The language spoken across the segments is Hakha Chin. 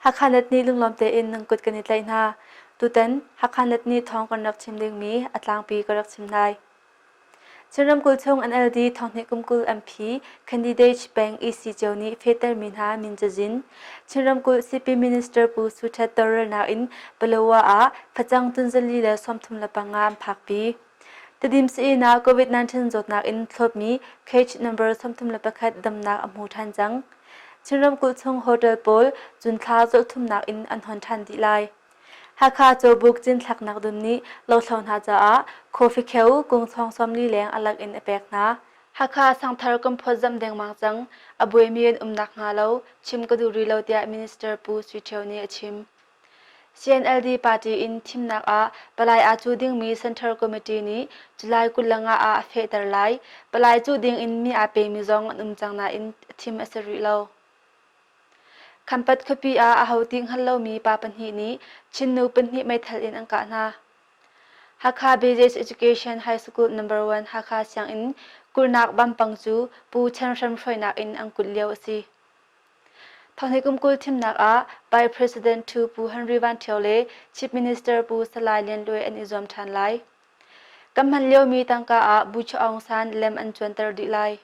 Hakha Net nih lunglawm tein nan kut kan i tlaih hna. Tutan Hakha Net nih thawng kan rak chim dingmi a tlangpi ka rak chim lai. Chin ramkulh chung NLD thonghnih kum 20 MP candidate peng EC cio nih fehtermi hna min cazin Chin ramkulh CP Minister Pu Su Htet tawlrelnak in Palawa ah facang tunzali le 35 an phakpi. Tedim sii ah COVID-19 zawtnak in thlopmi cage number 31 damnak a hmu ṭhan cang. Chin ramkulh chung hotel pawl cun thla zulhthumnak in an hon ṭhan dih lai. Hakha Cawbuk cinthlaknak dum nih lothlo hna caah coffee kheu kung chawng 40 leng a lak in a pek hna. Hakha sangthar kan phawtzamh dengmang cang. A buaimi an um nakhnga lo chim ka duh rih lo tiah Minister Pu Sui Ṭhio nih a chim. CNLD party in thimnak ah palai aa cuh dingmi Central Committee nih July 25 ah a fehter lai. Palai cuh ding in mi aa pemi zong an um cang nain thim a si rih lo. Khampat khuapi ah aho ti hngal lomi pa pahnih nih Chin nu pahnih meithal in an kah hna. Hakha Basic Education High School No. 1 Hakha sianginn kulhnak vampang cu Pu Chan Hram hruainak in an kulh lio a si. Thonghnih kum 20 thimnak ah Vice President Thu Pu Henry Van Ṭhio le Chief Minister Pu Salai Lian Luai an i zuam ṭhan lai. Kan hman liomi tangka ah Bu Chaw Aung San lem an cuanter dih lai.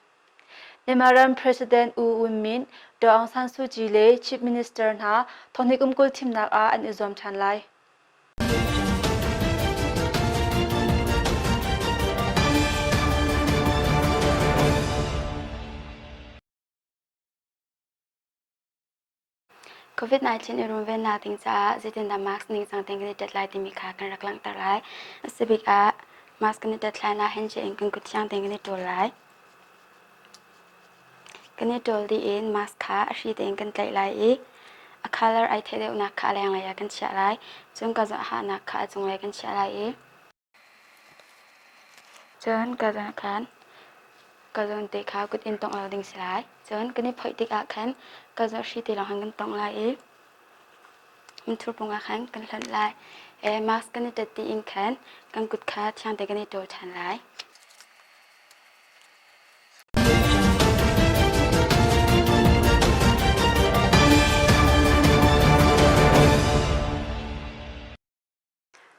Myanmar ram President U Win Myint, Daw Aung San Suu Kyi le Chief Minister hna thonghnih kum 20 thimnak ah an i zuam ṭhan lai. COVID-19 i runvennak ding caah zeitindah mask ningcang tein kan i ṭet lai timi kha kan rak langhter lai. A si bik ah mask kan i ṭet hlan ah handshake in kan kut thiang tein kan i ṭawl lai. Kan i ṭawl dih in mask kha a hri tein kan tlaih lai i a color ai theih deuhnak kha a lenglei ah kan chiah lai. Cun ka zohhahnak kha a cunglei kan chiah lai i Cun ka zawn khan ka zawn te kha kut in tongh lo ding si lai. Cun kan i phoih tikah khan ka zawn hri te lawng khan kan tongh lai i hmunthur pung ah khan kan hlonh lai. E, mask kan i ṭet tiin khan kan kut kha thiang te kan i ṭawl ṭhan lai.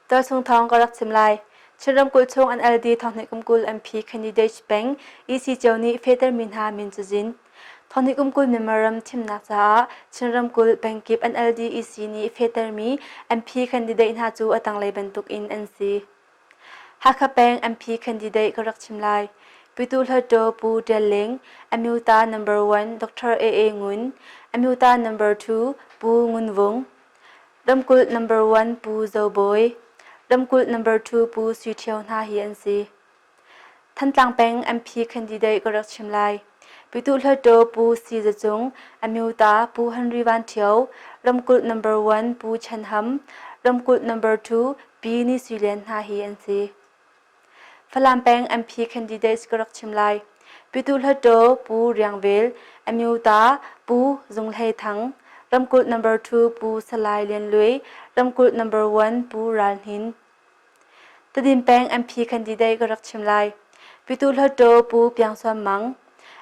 Tualchung thawng ka rak chim lai. Chin ramkulh chung NLD thonghnih kum 20 MP candidate peng EC cio nih fehtermi hna min cazin. Thonghnih kum 20 Myanmar ram thimnak caah Chin ramkulh pengkip NLD EC nih fehtermi MP candidate hna cu a tanglei bantuk in an si. Hakha peng MP candidate ka rak chim lai. Pyituh Hluttaw Pu Tial Ling, Amyota number 1 Dr. AA Ngun, Amyota number 2 Pu Ngun Vung, Ramkulh number one Pu Zo Bawi, ramkulh number two Pu Sui Ṭhio hna hi an si. Thantlang peng MP candidate ka rak chim lai. Pyituh Hluttaw Pu Si Za Cung, Amyota Pu Henry Van Ṭhio, ramkulh number one Pu Chan Ham, ramkulh number two Pi Ni Sui Lian hna hi an si. Falam peng MP candidates ka rak chim lai. Pyituh Hluttaw Pu Riang Vel, Amyota Pu Zung Hlei Thang, ramkulh number 2 Pu Salai Lian Luai, ramkulh number 1 Pu Ral Hnin. Tedim peng MP candidate ka rak chim lai. Pyituh Hluttaw Pu Piang Suan Mang,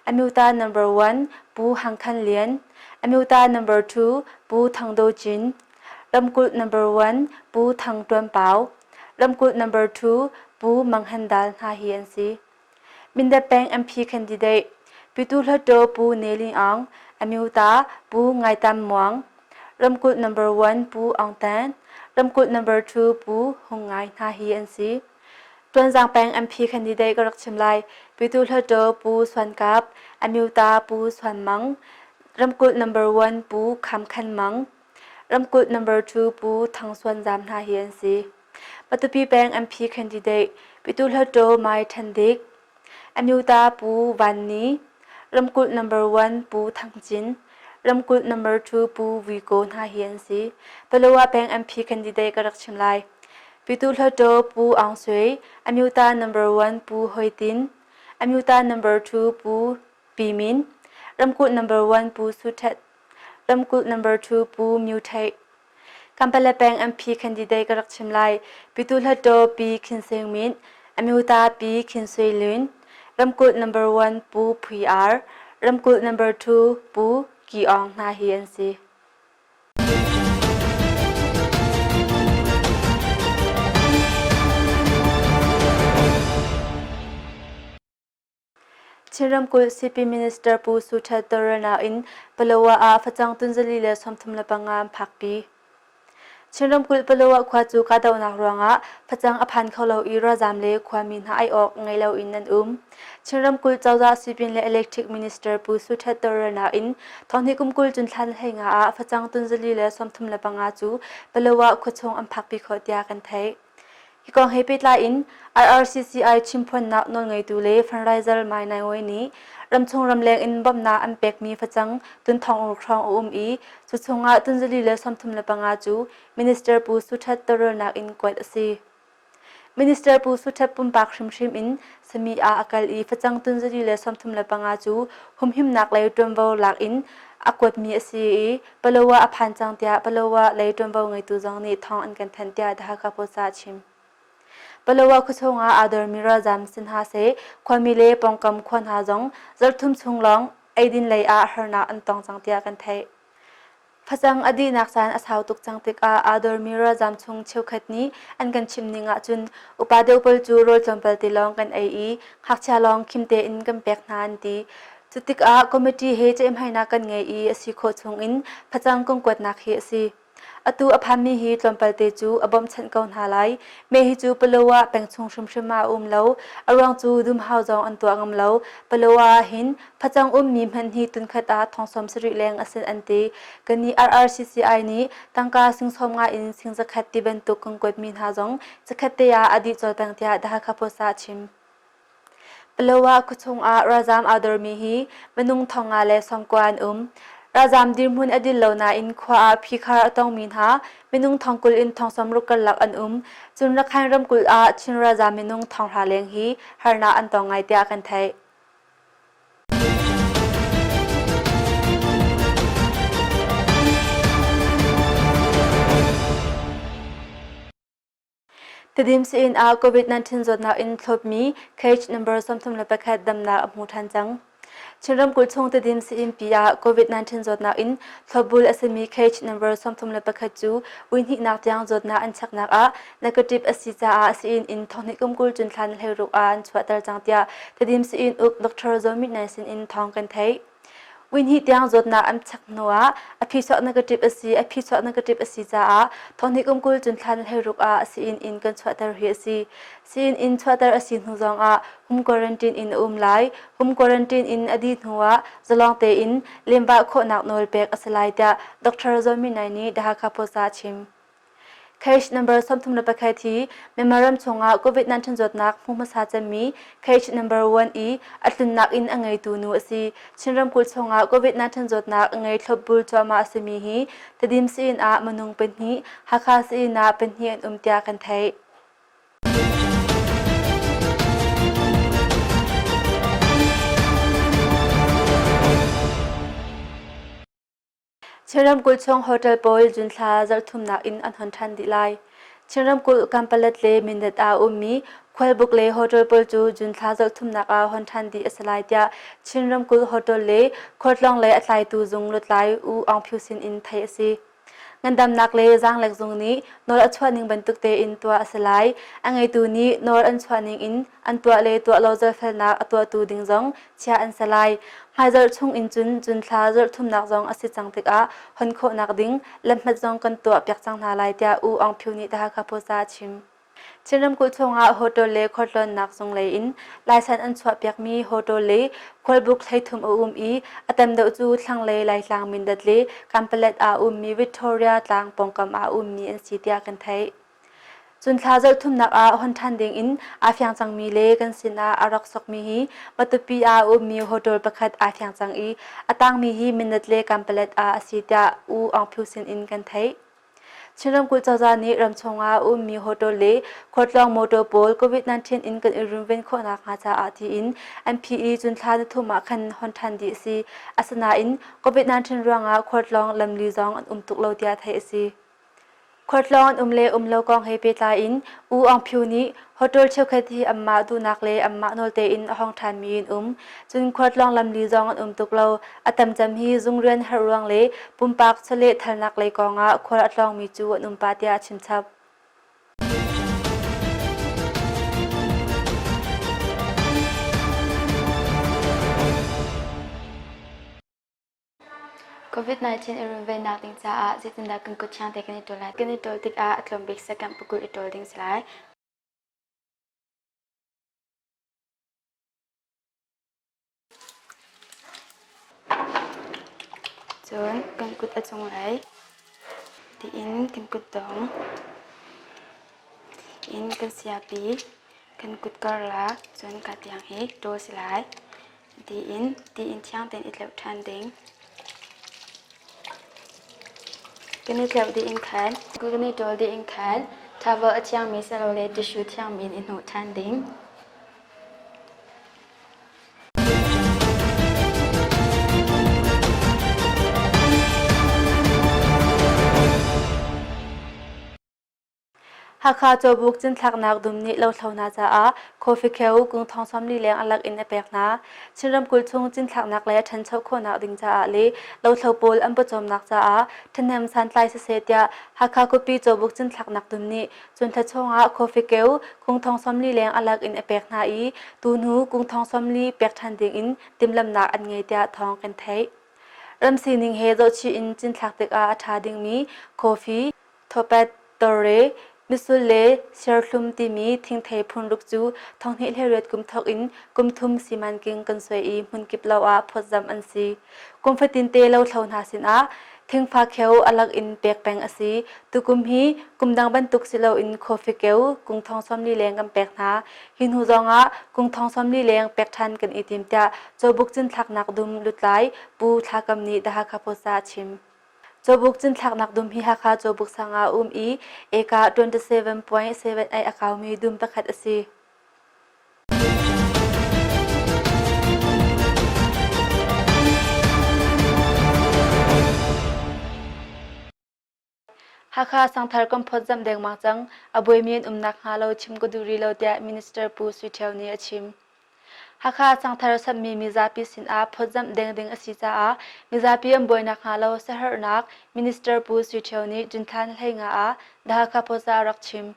Amyota number 1 Pu Hang Khan Lian, Amyota number 2 Pu Thang Do Cin, ramkulh number 1 Pu Thang Tuan Pau, Ramkulh number 2 Pu Mang Hen Dal hna hi an si. Mindat peng MP candidate Pyituh Hluttaw Pu Ne Ling Aung, Amyota Pu Ngai Tam Muang, Ramkulh number 1 Pu Aung Tan, Ramkulh number 2 Pu Hung Ngai hna hi an si. Tuanzang peng MP candidate ka rak chim lai. Pyituh Hluttaw Pu Suan Kap, Amyota Pu Suan Mang, Ramkulh number 1 Pu Kham Khan Mang, Ramkulh number 2 Pu Thang Suan Zam hna hi an si. Matupi peng MP candidate Pyituh Hluttaw Mai Than Dik, Amyota Pu Van Ni, Ramkulh number 1 Pu Thang Cin, Ramkulh number 2 Pu Vui Ko hna hi an si. Palawa peng MP candidate ka rak chim lai. Pyituh Hluttaw Pu Aung Sui, Amyota number 1 Pu Hoi Tin, Amyota number 2 Pu Pi Min, Ramkulh number 1 Pu Su Thet, Ramkulh number 2 Pu Myu Theih. Kampala peng MP candidate ka rak chim lai. Pyituh Hluttaw Pi Khin Seng Min, Amyota Pi Khin Sui Lun, Ramkulh number 1 Pu Phui Ar, Ramkulh number 2 Pu Ki Aung hna hi an si. Chin ramkulh Sipin Minister Pu Su Htet tawlrelnak in Palawa ah facang tunzali le 35 an phakpi. Chin ramkulh Palawa khua cu kahdohnak ruangah facang a phan kho lo i ralzaam le khuami hna ai awk ngei loin an um. Chin ramkulh cozah sipin le electric minister Pu Su Htet tawlrelnak in thonghnih kum 20 cun thla 15 ah facang tunzali le 35 cu Palawa khuachung an phakpi khawh tiah kan theih. Hi kong he pehtlai in IRCCI chimphuannak nawlngeitu le fundraiser Mai Nai Ngoi nih ramchung ramleng in bawmhnak an pekmi facang tunthong ruk hrawng a um i cu chungah tunzali le 35 cu Minister Pu Suthat tawlrelnak in kuat a si. Minister Pu Suthat pumpak hrimhrim in sami ah a kal i facang tunzali le 35 cu humhimnak lei ṭuanvo lak in a kuatmi a si i Palawa a phan cang tiah Palawa lei ṭuanvo ngeitu zong nih thawng an kan thanh tiah The Hakha Post ah a chim. Palawa khuachung ah aa dormi ralzaam si hna seh khuami le pawngkam khua hna zong zarhthum chung lawng eidin lei ah harnak an tong cang tiah kan theih. Facang a dihnak caan a sau tuk cang tikah aa dormi ralzaam chung cheukhat nih an kan chimh ning ahcun upa deuh pawl cu rawl tlawmpal te lawng kan ei i ngakchia lawng khim tein kan pek hna an ti. Cu tikah committee he ceihmainak kan ngei i a si khawh chungin facang kan kuatnak hi a si. Atu a phanmi hi tlawmpal te cu a bawmhchanh ko hna lai. Meh hi cu Palawa peng chung hrimhrim ah a um lo. A ruang cu dumhau zong an tuah ngam lo. Palawa ah hin facang ummi hmanh hi tunkhat ah thong 70 leng a sin an ti. Kannih RRCCI nih tangka sing 50 in sing zakhat ti bantuk kan kuatmi hna zong zakhat te ah a dih colh peng tiah The Hakha Post ah a chim. Palawa khuachung ah ralzaam aa dormi hi minung 50 le 90 an um. Ralzaam dirhmun a dil lo nain khua ah phikhar a tongmi hna minung 20 in 60 karlak an um. Cun Rakhine ramkulh ah Chin ralzaam minung 1000 leng hi harnak an tong ngai tiah kan theih. Tedim sii-inn ah COVID-19 zawtnak in thlopmi case number 31 damnak a hmu ṭhan cang. Chin ramkulh chung Tedim sii-innpi ah COVID-19 zawtnak in thlopbul a simi case number 31 cu vuihnihnak tiang zawtnak an cheknak ah negative a si caah sii-inn in thonghnih kum 20 cun thla 16 ah an chuahter cang tiah Tedim sii-inn uk Dr. Zaw Mit Nai sin in thawng kan theih. Wihnih tiang zawtnak an chek hnuah a phichuak negative a si, a phichuak negative a si caah thonghnih kum 20 cun thla 16 ah sii-inn in kan chuahter hi a si. Sii-inn in chuahter a si hnu zongah home quarantine in a um lai. Home quarantine in a dih hnuah zalong tein lenvah khawhnak nawl pek a si lai tiah Dr. Zaw Min Nai nih The Hakha Post ah a chim. Case number 31 hi Myanmar ram chungah COVID-19 zawtnak hmu hmasa cemmi case number 1 i a tlunnak in a ngeitu nu a si. Chin ramkulh chungah COVID-19 zawtnak a ngei thlopbul cuahmah a simi hi Tedim sii-inn ah minung pahnih, Hakha sii-inn ah pahnih an um tiah kan theih. Chin ramkulh chung hotel pawl June thla zarhthumnak in an hon ṭhan dih lai. Chin ramkulh Kanpalet le Mindat ah a ummi khualbuk le hotel pawl cu June thla zarhthumnak ah hon ṭhan dih a si lai tiah Chin ramkulh hotel le khualtlawng lei a tlaitu zung lutlai U Aung Phyu sin in theih a si. Ngandamnak le zaanglek zung nih nawl a chuah ning bantuk tein tuah a si lai. A ngeitu nih nawl an chuah ning in an tuah le tuah lo zohfelnak a tuahtu ding zong chiah an si lai. Hmaizarh chung in cun cun thla zarh thumnak zong a si cang tikah hon khawhnak ding lamhmat zong kan tuah piak cang hna lai tiah U Aung Phyu nih The Hakha Post ah a chim. Chin ramkulh chungah hotel le khualtlawnnak zung lei in laisan an chuah piakmi hotel le khualbuk 33 a um i a tam deuh cu thlanglei Laitlang Mindat le Kanpalet ah ummi Victoria tlang pawngkam ah ummi an si tiah kan theih. Cun thla zarhthumnak ah hon ṭhan ding in aa fiang cangmi le kan sinah a rak sokmi hi Matupi ah a ummi hotel pakhat aa fiang cang i a tangmi hi Mindat le Kanpalet ah a si tiah U Aung Phyu sin in kan theih. Chin ramkulh cozah nih ramchung ah a ummi hotel le khualtlawng motor pawl COVID-19 in kan i runven khawhnak hnga caah tiin an phi i cun thla nithum ah khan hon ṭhan dih a si. Asinain COVID-19 ruangah khualtlawng lamli zong an um tuk lo tiah theih a si. Khualtlawng an um le um lo kong he pehtlai in U Aung Phyu nih hotel cheukhat hi anmah duhnak le anmah nawl tein a hong ṭhanmi an um. Cun khualtlawng lamli zong an um tuk lo. A tamcem hi zung rian herh ruang le pumpak chawleh thalnak lei kong ah khual a tlawngmi cu an um pah tiah a chimchap. COVID-19 i runvennak ding caah zeitindah kan kut thiang te kan i ṭawl lai? Kan i ṭawl tikah a tlawm bik second pakul i ṭawl ding si lai. Cun kan kut a cunglei tiin kan kutdong in kan siapi kan kut karlak cun ka tiang hi ṭawl si lai. Tiin tiin thiang tein i tleuh ṭhan ding. Kan i tleuh dih in khan kan i ṭawl dih in khan towel a thiangmi silole tissue thiangmi in i hnawh ṭhan ding. Hakha Cawbuk cinthlaknak dum nih lothlo hna caah coffee kheu kung thong 40 leng a lak in a pek hna. Chin ramkulh chung cinthlaknak le ṭhancho khawhnak ding caah le lothlo pawl an pawcawmnak caah ṭhahnem santlai siseh tiah Hakha khuapi Cawbuk cinthlaknak dum nih cun thla chungah coffee keu kung thong 40 leng a lak in a pek hna i tuhnu kung thong 40 pek ṭhan ding in timhlamhnak an ngei tiah thawng kan theih. Ram sining he zohchih in cinthlak tikah a ṭha dingmi coffee, thawpet, tawre, misul le serthlum timi thingthei phunruk cu 2018 kum thawk in kum thum simanking kan suai i hmunkip lo ah phawtzamh an si. Kum fatinte lothlo hna sinah thingfa kheu a lak in pek peng a si. Tukum hi kum dang bantuk si loin coffee keu kung thong 40 leng kan pek hna. Hi hnu zongah kung thong 40 leng pek ṭhan kan i tim tiah Cawbuk cinthlaknak dum lutlai Pu Thla Kam nih The Hakha Post ah a chim. Cawbuk cinthlaknak dum hi Hakha Cawbuk sang ah a um i eka 27.78 a kaumi dum pakhat a si. Hakha sangthar kan phawtzamh dengmang cang. A buaimi an um nakhnga lo chim ka duh rih lo tiah Minister Pu Sui Ṭhio nih a chim. Hakha sangthar samhmi mizapi sinah phawtzamh deng ding a si caah mizapi an buai nakhnga lo siaherhnak Minister Pu Sui Ṭhio nih June thla 15 ah The Hakha Post ah a rak chim.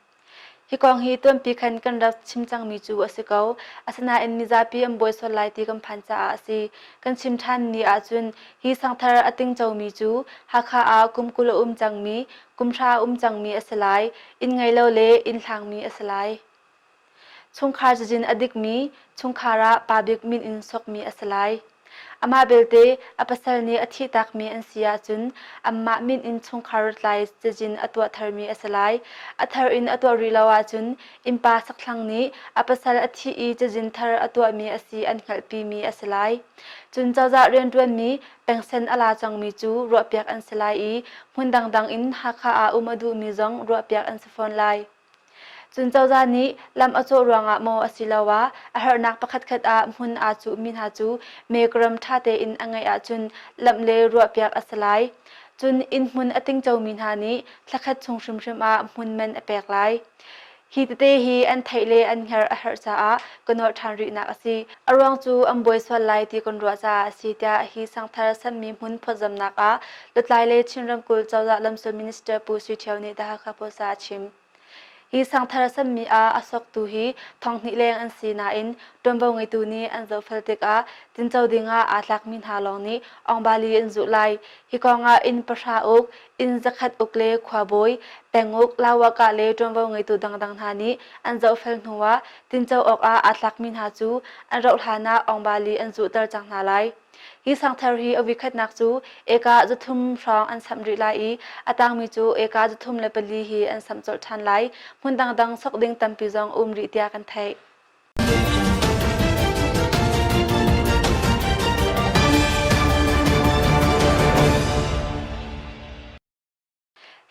Hi kong hi tuanpi khan kan rak chim cangmi cu a si ko. Asinain mizapi an buai sual lai ti kan phan caah a si. Kan chim ṭhan ni ahcun hi sangthar a tingcomi cu Hakha ah kum 20 a um cangmi, kum hra a um cangmi a si lai, inn ngei lo le inn hlangmi a si lai. Chungkhar cazin a dikmi, chungkhar ah pa bik min in sokmi a si lai. Amah belte a pasal nih a thihtakmi an si ahcun anmah min in chungkhar lutlai cazin a tuah tharmi a si lai. A thar in a tuah rih lo ahcun innpa sakthlang nih a pasal a thih i cazin thar a tuahmi a si an hngalhpimi a si lai. Cun cozah rianṭuanmi pengsen a la cangmi cu ruahpiak an si lai i hmun dangdang in Hakha ah um a duhmi zong ruahpiak an si fawn lai. Cun cozah nih lam a cawh ruangah maw asiloah a herhnak pakhatkhat ah hmun aa cuhmi hna cu meekaram ṭha tein a ngeih ahcun lamh le ruahpiak a si lai. Cun innhmun a tingcomi hna nih thlakhat chung hrimhrim ah hmun man a pek lai. Hi tete hi an theih le an hngerh a herh caah ka nolh ṭhan rihnak a si. A ruang cu an buai sual lai ti kan ruah caah a si tiah hi sangthar sanmi hmun phawtzamnak ah lutlai le Chin ramkulh cozah lamsul minister Pu Sui Ṭhio nih The Hakha Post ah a chim. Hi sangthar sanmi ah a soktu hi thonghnih leng an si nain ṭuanvo ngeitu nih an zohfel tikah tinco dingah aa tlakmi hna lawng nih Awngbali an zuh lai. Hi kongah inn pahra uk, inn zakhat uk le khuabawi, penguk, lawakah le ṭuanvo ngeitu dangdang hna nih an zohfel hnuah tinco awkah aa tlakmi hna cu an rauh hlan ah Awngbali an zuhter cang hna lai. Hi sangthar hi a voikhatnak cu eka 300 hrawng an samh rih lai i a tangmi cu eka 304 hi an samh colh ṭhan lai. Hmun dangdang sok ding tampi zong a um rih tiah kan theih.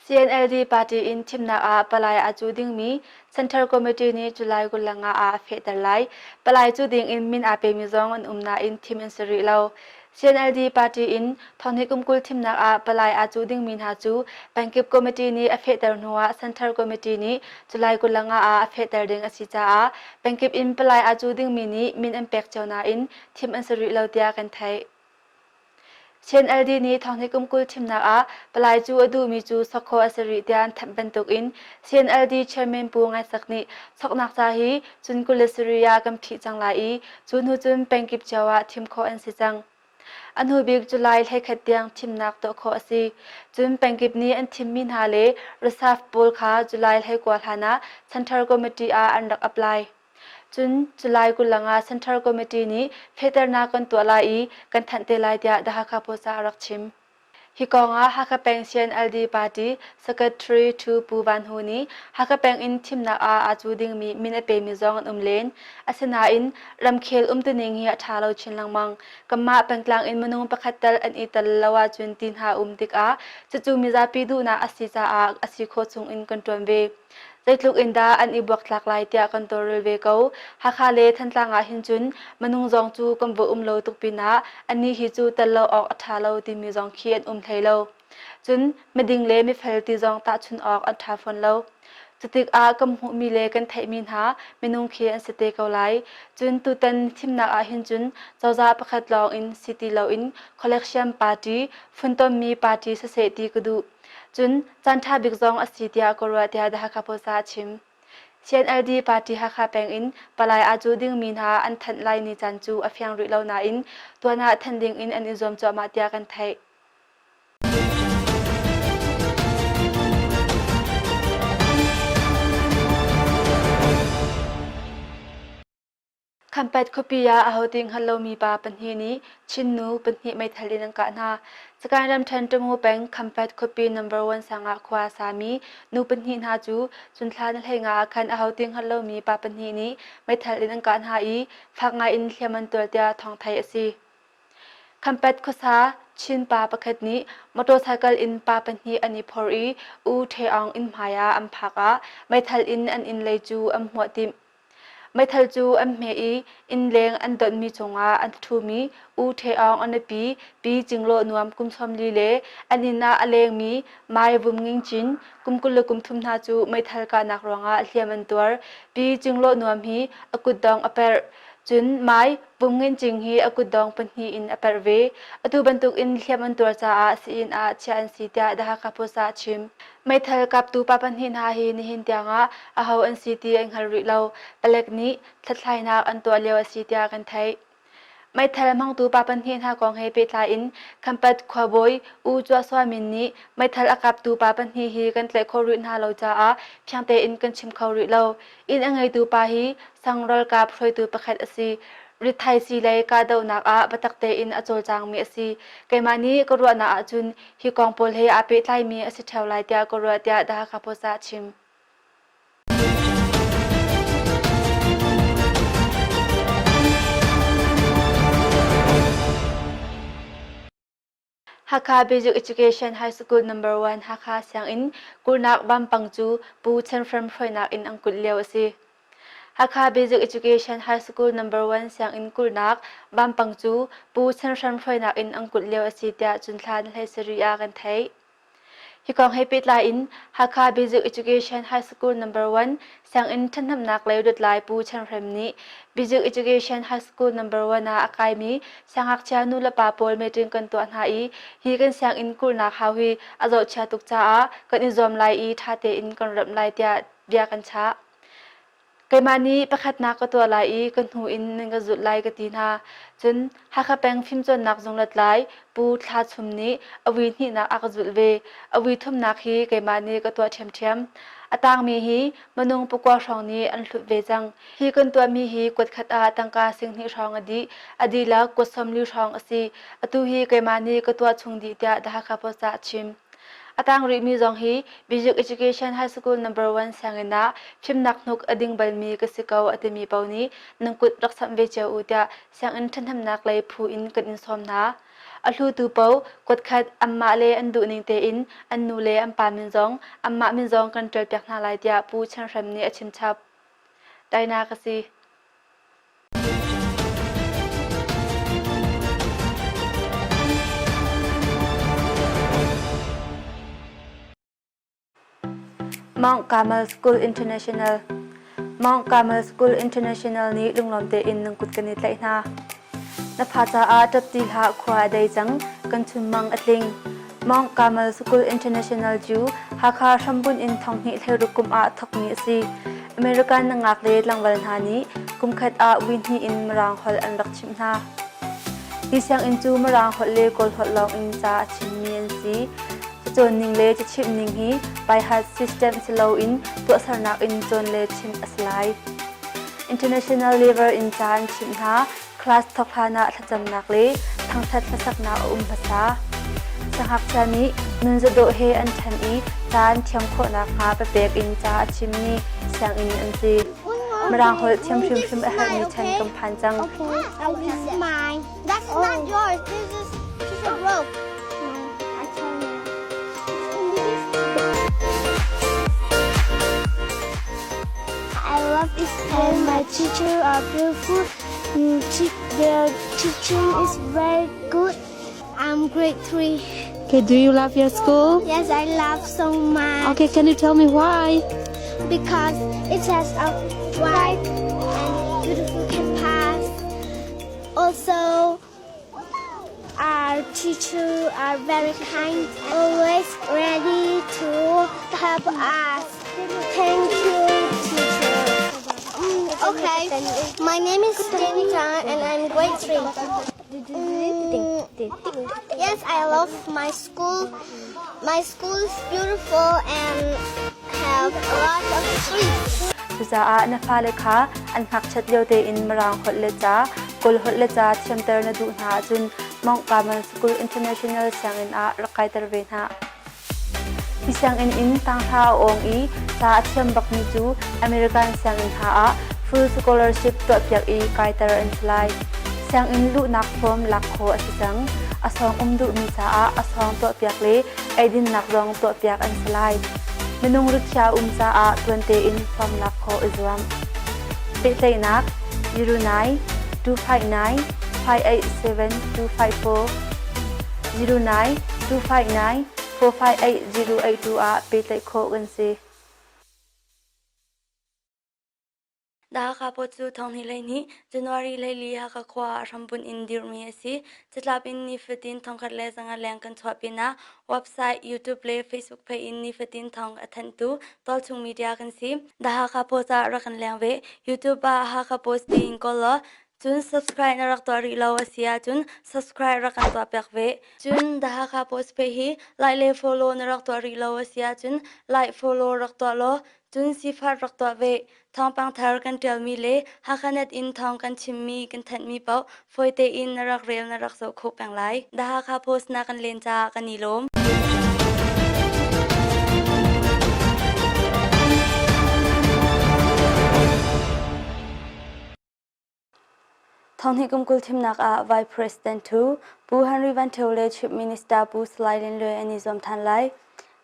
CNLD party in thimnak ah palai aa cu dingmi Central Committee nih July 25 ah a fehter lai. Palai cu ding in min aa pemi zong an um nain thim an si rih lo. CNLD party in thonghnih kum 20 thimnak ah palai aa cuh dingmi hna cu pengkip committee nih a fehter hnuah Central Committee nih July 25 ah a fehter ding a si caah pengkip in palai aa cuh dingmi nih min an pek cio nain thim an si rih lo tiah kan theih. CNLD nih thonghnih kum 20 thimnak ah palai cu a duhmi cu sok khawh a si rih tiah an thanh bantukin CNLD chairman Pu Ngai Sak nih soknak ca hi cun 27 ah kan phih cang lai i cu hnu cun pengkip cio ah thim khawh an si cang. A hnubik July 11 tiang thimnak tuah khawh a si. Cun pengkip nih an thimmi hna le reserve pawl kha July 19 hlan ah Central Committee ah an rak apply. Cun July 20 ah Central Committee nih fehternak kan tuah lai i kan thanh te lai tiah The Hakha Post ah a rak chim. Hi kong ah Hakha Peng CNLD Party Secretary Thu Pu Van Hu nih Hakha Peng in thimnak ah aa cu dingmi min a pemi zong an um len. Asinain ramkhel umtuning hi a ṭha lo chin lengmang. Kanmah pengtlang in minung pakhat tal an i tel lo ahcun ti hna um tikah cucu mizapi duhnak a si caah a si khawh chung in kan ṭuan ve. Zeitluk in dah an i buaktlak lai tiah kan tawlrel ve ko. Hakha le Thantlang ah hin cun minung zong cu kan va um lo tuk pinah annih hi cu tel lo awk a ṭha lo timi zong khi an um hlei lo. Cun miding le mifel ti zong tahchun awk an ṭha fawn lo. Cutikah kan hmuhmi le kan theihmi hna minung khi an si te ko lai. Cun tutan thimnak ah hin cun cozah pakhat lawng in si ti loin collection party, funtommi party siseh ti ka duh. Cun caanṭha bik zong a si tiah ka ruah tiah The Hakha Post ah a chim. CNLD party Hakha peng in palai aa cu dingmi hna an thanh lai ni caan cu a fiang rih lo nain tuan ah thanh ding in an i zuam cuahmah tiah kan theih. Khampat khuapi ah ahote hngalh lomi pa pahnih nih Chin nu pahnih meithal in an kah hna. Sagaing ramṭhen Tamu peng Khampat khuapi number one sang ah khua a sami nu pahnih hna cu cunthla na hlei nga ah khan ahote hngalh lomi pa pahnih nih meithal in an kah hna i fak ngai in hliam an tuar tiah thawng theih a si. Khampat khuasa Chin pa pakhat nih motorcycle in pa pahnih an i phor i U Htwe Aung inn hmai ah an phak ah meithal in an inn lei cu an hmuah timh. Meithal cu an hmeh i innleng an donhmi cungah an ṭhumi U Htwe Aung a nupi Pi Cinglawh Nuam kum 40 le an inn ah a lengmi Mai Vum Nging Cin kum 23 hna cu meithal kahnak ruangah hliam an tuar. Pi Cinglawh Nuam hi a kutdong a perh. Cun Mai Vum Ngin Cing hi a kutdong pahnih in a perh ve. Atu bantukin hliam an tuar caah sii-inn ah chiah an si tiah The Hakha Post ah a chim. Meithal kaptu pa pahnih hna hi nihin tiangah aho an si ti an hngal rih lo. Palek nih hlathlainak an tuah lio a si tiah kan theih. Meithal hmangtu pa pahnih hna kong he pehtlai in Khampat khuabawi U Cua Sua Min nih meithal a kaptu pa pahnih hi kan tlaih khawh rih hna lo caah fiang tein kan chim kho rih lo. Inn a ngeitu pa hi sang ralkap hruaitu pakhat a si. Rithaisii lei kahdohnak ah biatak tein a cawlcangmi a si. Keimah nih ka ruahnak ahcun hi kong pawl he aa pehtlaimi a si ṭheo lai tiah ka ruah tiah The Hakha Post ah a chim. Hakha Basic Education High School Number 1 Hakha sianginn kulhnak vampang cu Pu Chan Hram hruainak in an kulh lio a si. Hakha Basic Education High School Number 1 sianginn kulhnak vampang cu Pu Chan Hram hruainak in an kulh lio a si tiah cunthla ni 17 ah kan theih. Hi kong he pehtlai in Hakha Basic Education High School Number 1 sianginn ṭhathnemhnak lei lutlai Pu Chan Hrem nih Basic Education High School Number 1 ah a kaimi siangngakchia nulepa pawl meeting kan tuah hna i hi kan sianginn kulhnak hau hi a zohchia tuk caah kan i zuam lai i ṭha tein kan remh lai tiah bia kan chah. Keimah nih pakhatnak ka tuah lai i ka hnu in nan ka zulh lai ka ti hna. Cun Hakha peng fimcawnnak zung lutlai Pu Thla Chum nih a vui hnihnak a ka zulh ve. A vui thumnak hi keimah nih ka tuah ṭhiamṭhiam. A tangmi hi minung pakua hrawng nih an hlut ve cang. Hi kan tuahmi hi kuat khat ah tangka 12 hrawng a dih. A dihlak kuat 40 hrawng a si. Atu hi keimah nih ka tuah chung dih tiah The Hakha Post ah a chim. A tang rihmi zong hi Basic Education High School Number 1 sianginn ah fimnak hnuk a ding balmi ka si ko a timi paoh nih nan kut rak samh ve cio u tiah sianginn ṭhahnemnak lei phu in kan in sawm hna. A hlutu paoh kutkhat anmah le an duhning tein an nu le an pa min zong anmah min zong kan ṭialpiak hna lai tiah Pu Chan Hrem nih a chimchap. Tainak a si. Mount Carmel School International Mount Carmel School International nih lunglawm tein nan kut kan i tlaih hna. Na fa caah ṭap ti hlah khua a dei cang, kan chunmang a tling. Mount Carmel School International cu Hakha hrambunh in thonghnih hleiruk kum ah thawkmi a si. American nangak le tlangval hna nih kumkhat ah vui hnih in Mirang holh an rak chimh hna. Hi sianginn cu Mirang holh le Kawl holh lawng in ca a chimmi an si. Cacawn ning le cachimh ning hi by-heart system si loin tuahsernak in cawn le chimh a si lai. International level in ca an chimh hna. Class thawk hlan ah thlacamnak le thangṭhat hlasaknak a um hmasa. Siangngakchia nih nunzadawh he an ṭhan i ca an thiam khawh nakhnga papek in ca a chimmi sianginn an si. Mirang holh thiam hrimhrim a herhmi chan kan phan cang. Okay, this is mine. That's not yours. This is teacher broke. No, I tell you. I love this and my teacher are beautiful. Their teaching is very good. I'm grade 3. Okay, do you love your school? Yes, I love so much. Okay, can you tell me why? Because it has a wide and beautiful campus. Also, our teachers are very kind, always ready to help us. Thank you, teacher. Okay, my name is Jenny Chan and I'm grade 3. Yes, I love my school. My school is beautiful and have a lot of trees. Cucaah na fale kha an ngakchiat lio tein Mirang holh le ca, Kawl holh le ca thiamter na duh hna ahcun Mount Carmel School International sianginn ah rak kaiter ve hna. Hi sianginn in tanghra a awng i ca a thiam bakmi cu American sianginn hna ah full scholarship tuahpiak i kaiter an si lai. Sianginn luhnak form lak khawh a si cang. A sawng um duhmi caah a sawng tuahpiak le eidinnak zong tuahpiak an si lai. Minung rikhiah um caah tuan tein form lak khawh i zuam. Pehtlaihnak 09 259 587 254 09 259 458 082 ah pehtlaih khawh kan si. Hakha Pawt cu thonghnih 12 January 14 Hakha khua ah a hrambunh in dirhmi a si. Catlap in nifatin 1500 leng kan chuah pinah website, YouTube le Facebook page in nifatin thawng a thanhtu tualchung media kan si. The Hakha Post ah rak kan leng ve. YouTube ah Hakha Post tiin kawl law cun subscribe na rak tuah rih lo a si ahcun subscribe rak kan tuah piak ve. Cun The Hakha Post page hi like le follow na rak tuah rih lo a si ahcun like follow rak tuah law cun sifat rak tuah ve. Thawngpang thar kan ṭialmi le Hakhanet in thawng kan chimmi kan thanhmi paoh fawi tein na rak rel na rak zoh khawh peng lai. The Hakha Post na kan len caah kan i lawm. Thonghnih kum 20 thimnak ah Vice President thu Pu Henry Van Thio le Chief Minister Pu Salai Lin Luai an i zuam than lai.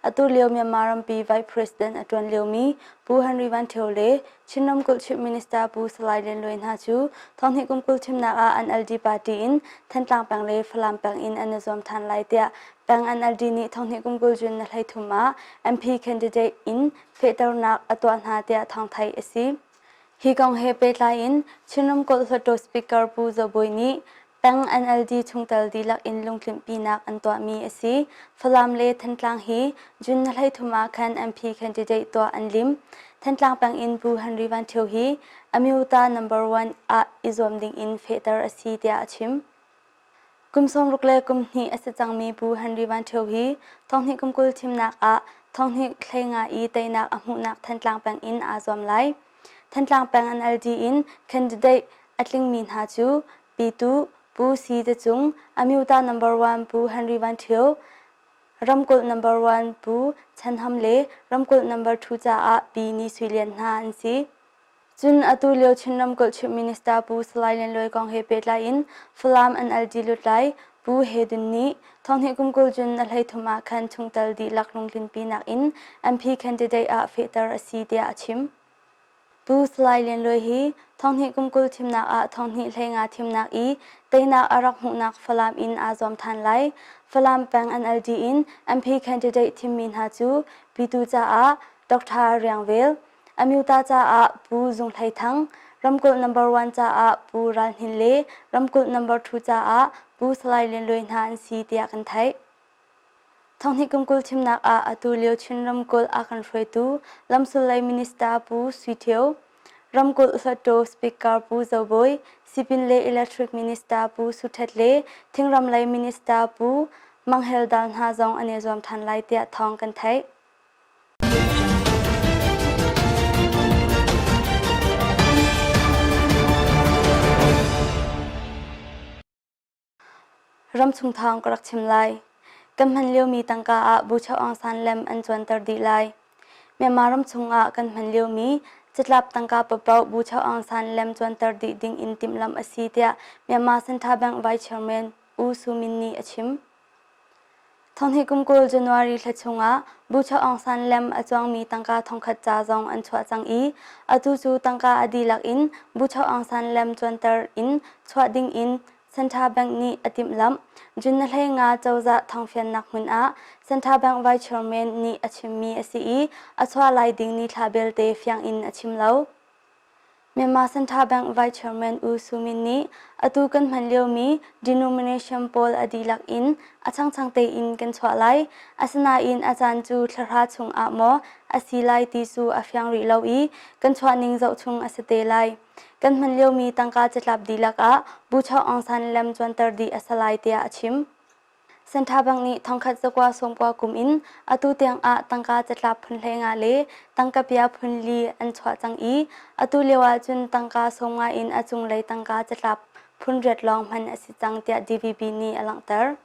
Atu lio Myanmar rampi Vice President a tuan liomi Pu Henry Van Thio le Chin ramkulh Chief Minister Pu Salai Lian Luai hna cu thonghnih kum 20 thimnak ah NLD party in Thantlang peng le Falam peng in an i zuam than lai tiah peng NLD nih thonghnih kum 20 June na 33 ah MP candidate in fehternak a tuah hna tiah thawng theih a si. Hi kong he pehtlai in Chin ramkulh Hluttaw Speaker Pu Zo Bawi nih peng NLD chungtel dihlak in lungtlinhpinak an tuahmi a si. Falam le Thantlang hi June 23 ah khan MP candidate tuah an lim. Thantlang peng in Pu Henry Van Thio hi Amyota number one ah i zuam ding in fehter a si tiah a chim. Kum 60 le kum hnih a si cangmi Pu Henry Van Ṭhio hi thonghnih kum 20 thimnak ah thonghnih 15 i teinak a hmuhnak Thantlang peng in aa zuam lai. Thantlang peng NLD in candidate a tlingmi hna cu Pi Tu, Pu Si Te Cung, Amyota number one Pu Henry Van Ṭhio, ramkulh number one Pu Chan Ham le ramkulh number two caah Pi Ni Sui Lian hna an si. Cun atu lio Chin ramkulh Chief Minister Pu Salai Lian Luai kong he pehtlai in Falam NLD lutlai Pu He Dun nih thonghnih kum 20 June a 33 ah khan chungtel dihlak lungtlinpinak in MP candidate ah fehter a si tiah a chim. Pu Salai Lian Luai hi thonghnih kum 20 thimnak ah thonghnih 15 thimnak i teinak a rak hmuhnak Falam in aa zuam than lai. Falam peng NLD in MP candidate thimmi hna cu Pitu caah Dr. Riang Vel, Amyota caah Pu Zung Hlei Thang, ramkulh number one caah Pu Ral Hnin le ramkulh number two caah Pu Salai Lian Luai hna an si tiah kan theih. Thonghnih kum 20 thimnak ah atu lio Chin ramkulh a kan hruaitu lamsul lei minister Pu Sui Thio, Ramkulh Hluttaw Speaker Pu Zo Bawi, Sipin le Electric Minister Pu Su Htet le Thingram lei Minister Pu Mang Hel Dal hna zong an i zuam ṭhan lai tiah thawng kan theih. Ramchung thawng ka rak chim lai. Kan hman liomi tangka ah Buchoh Aung San lem an cuanter dih lai. Myanmar ram chungah kan hman liomi catlap tangka paohpaoh Buchoh Aung San lem cuanter dih ding in timhlamh a si tiah Myanmar Central Bank Vice Chairman U Su Min nih a chim. Thonghnih kum 20 January thla chungah Buchoh Aung San lem a cuangmi tangka thongkhat ca zong an chuah cang i atu cu tangka a dihlak in Buchoh Aung San lem cuanter in chuah ding in Central Bank nih a timhlamh. June na 15 cozah thawngfiannak hmun ah Central Bank Vice Chairman nih a chimmi a si i a chuah lai ding nithla belte fiang in a chim lo. Myanmar Central Bank Vice Chairman U Su Min nih atu kan hman liomi denomination pawl a dihlak in a changchang tein kan chuah lai. Asinain a caan cu thlahra chung ah maw a si lai ti cu a fiang rih lo i kan chuah ning zoh chung a si te lai. Kan hman liomi tangka catlap dihlak ah Buchoh Aung San lem cuanter dih a si lai tiah a chim. Central Bank nih thongkhat zakua sawmkua kum in atu tiang ah tangka catlap phun 15 le tangka pia phun li an chuah cang i atu lio ahcun tangka sawmnga in a cunglei tangka catlap phun riat lawng hman a si cang tiah DVB nih a langhter.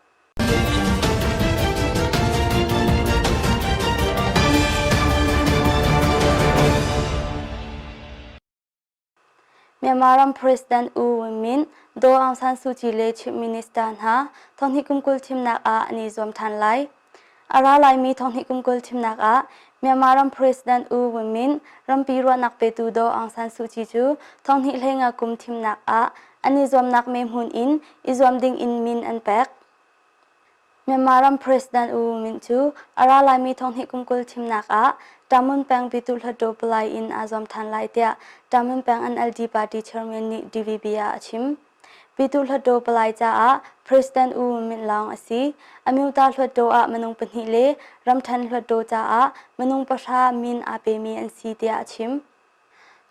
Myanmar ram President U Win Myint, Daw Aung San Suu Kyi le Chief Minister hna thonghnih kum 20 thimnak ah an i zuam ṭhan lai. A ra laimi thonghnih kum 20 thimnak ah Myanmar ram President U Win Myint, rampi ruahnak petu Daw Aung San Suu Kyi cu thonghnih 15 kum thimnak ah an i zuamnak mehmun in i zuam ding in min an pek. Myanmar ram President U Win Myint cu a ra laimi thonghnih kum 20 thimnak ah Tamun peng Pyituh Hluttaw Palai in aa zuam ṭhan lai tiah Tamun peng NLD party chairman nih DVB ah a chim. Pyituh Hluttaw Palai caah President U Win Myint lawng a si. Amyota Hluttaw ah minung pahnih le ramṭhen Hluttaw caah minung pahra min aa pemi an si tiah a chim.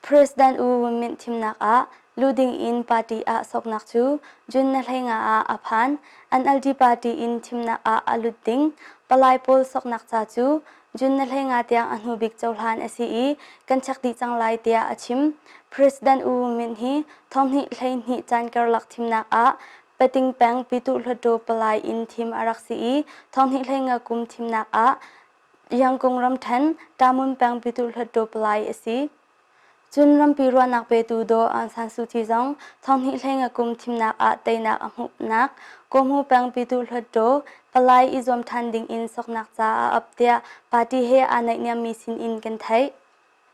President U Win Myint thimnak ah lu ding in party ah soknak cu June na 15 ah a phan. NLD party in thimnak ah a lut ding palai pawl soknak ca cu June na 15 tiang a hnu bik cohlan a si i kan check dih cang lai tiah a chim. President U Win Myint hi thonghnih 12 caan karlak thimnak ah Pating peng Pyituh Hluttaw palai in thim a rak si i thonghnih 15 kum thimnak ah Yangkung ramṭhen Tamun peng Pyituh Hluttaw Palai a si. Cun rampi ruahnak petu Daw Aung San Suu Kyi zong thonghnih 15 kum thimnak ah teinak a hmuhnak Kawhmu peng Pyituh Hluttaw Palai i zuam ṭhan ding in soknak ca a ap tiah party he aa naihniammi sinin kan theih.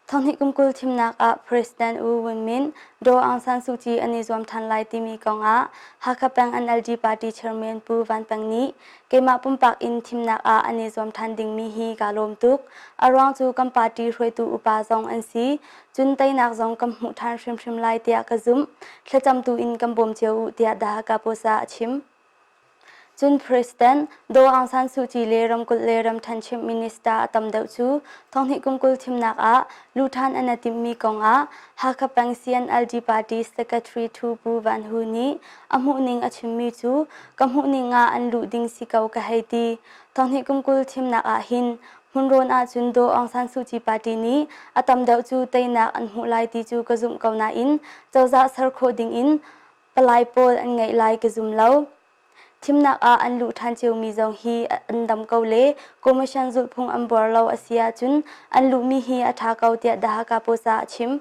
Thonghnih kum 20 thimnak ah President U Win Myint, Daw Aung San Suu Kyi an i zuam ṭhan lai timi kong ah Hakha peng NLD party chairman Pu Van Peng nih keimah pumpak in thimnak ah an i zuam ṭhan dingmi hi kaa lawm tuk. A ruang cu kan party hruaitu upa zong an si. Cun teinak zong kan hmuh ṭhan hrimhrim lai tiah ka zumh. Thlacamtu in kan bawm cio u tiah The Hakha Post ah a chim. Cun President Daw Aung San Suu Kyi le ramkulh le ramṭhen Chief Minister a tam deuh cu thonghnih kum 20 thimnak ah luh ṭhan an i timhmi kong ah Hakha peng CNLD party secretary Thu Pu Van Hu nih a hmuhning a chimmi cu ka hmuhning ah an luh ding si ko ka hei ti. Thonghnih kum 20 thimnak ah hin hmunrawn ahcun Daw Aung San Suu Kyi party nih a tam deuh cu teinak an hmuh lai ti cu ka zumh ko nain cozah ser khawh ding in palai pawl an ngeih lai ka zum lo. Thimnak ah an luh ṭhan ciomi zong hi an dam ko le commission zulhphung an buar lo a si ahcun an luhmi hi a ṭha ko tiah The Hakha Post ah a chim.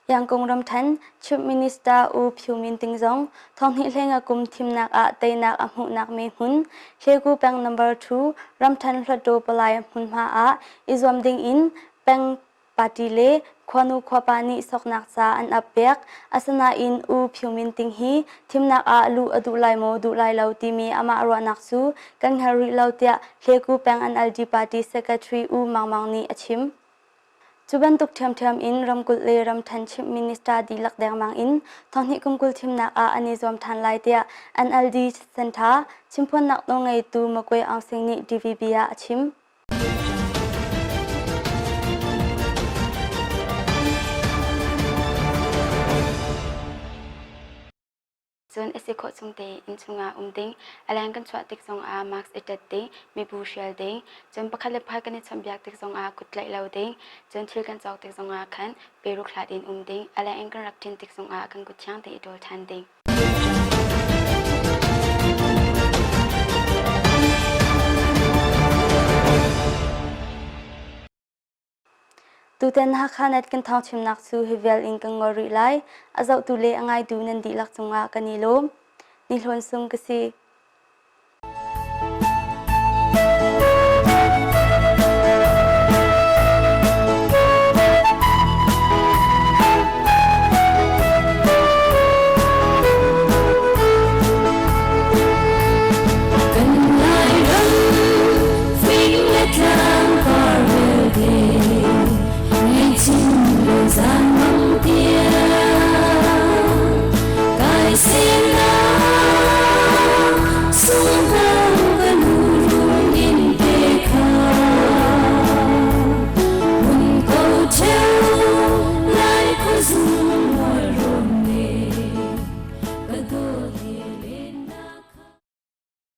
Yangkung ramṭhen Chief Minister U Phyu Min Ting zong thonghnih 15 kum thimnak ah teinak a hmuhnak me hmun Hleku peng number 2 ramṭhen Hluttaw palai hmunhma ah i zuam ding in peng Party le khuanu khuapa nih soknak ca an ap pek. Asinain U Phyu Min Ting hi thimnak ah luh a duh lai maw duh lai lo timi amah ruahnak cu kan hngal rih lo tiah Hleku peng NLD party secretary U Mang Mang nih a chim. Cu bantuk ṭhiamṭhiam in ramkulh le ramṭhen chimh minister dihlak dengmang in thonghnih kum 20 thimnak ah an i zuam ṭhan lai tiah NLD Center chimphuannak nawlngeitu Magwe Aung Sing nih DVB ah a chim. Cun a si khawh chung tein inn chungah um ding, a leng kan chuah tik zongah mask i ṭet ding, mibu hrial ding, cun pakhat le pakhat kan i chawnhbiak tik zongah kut tlaih lo ding, cun thil kan cawk tik zongah khan peruk hlat in um ding, a leng in kan rak ṭin tik zongah kan kut thiang tein i ṭawl ṭhan ding. Tutan Hakha Net kan thawngchimnak cu hi vial in kan ngol rih lai. A zohtu le a ngaitu nan dihlak cungah kan i lawm. Ni Hlawn Sung ka si.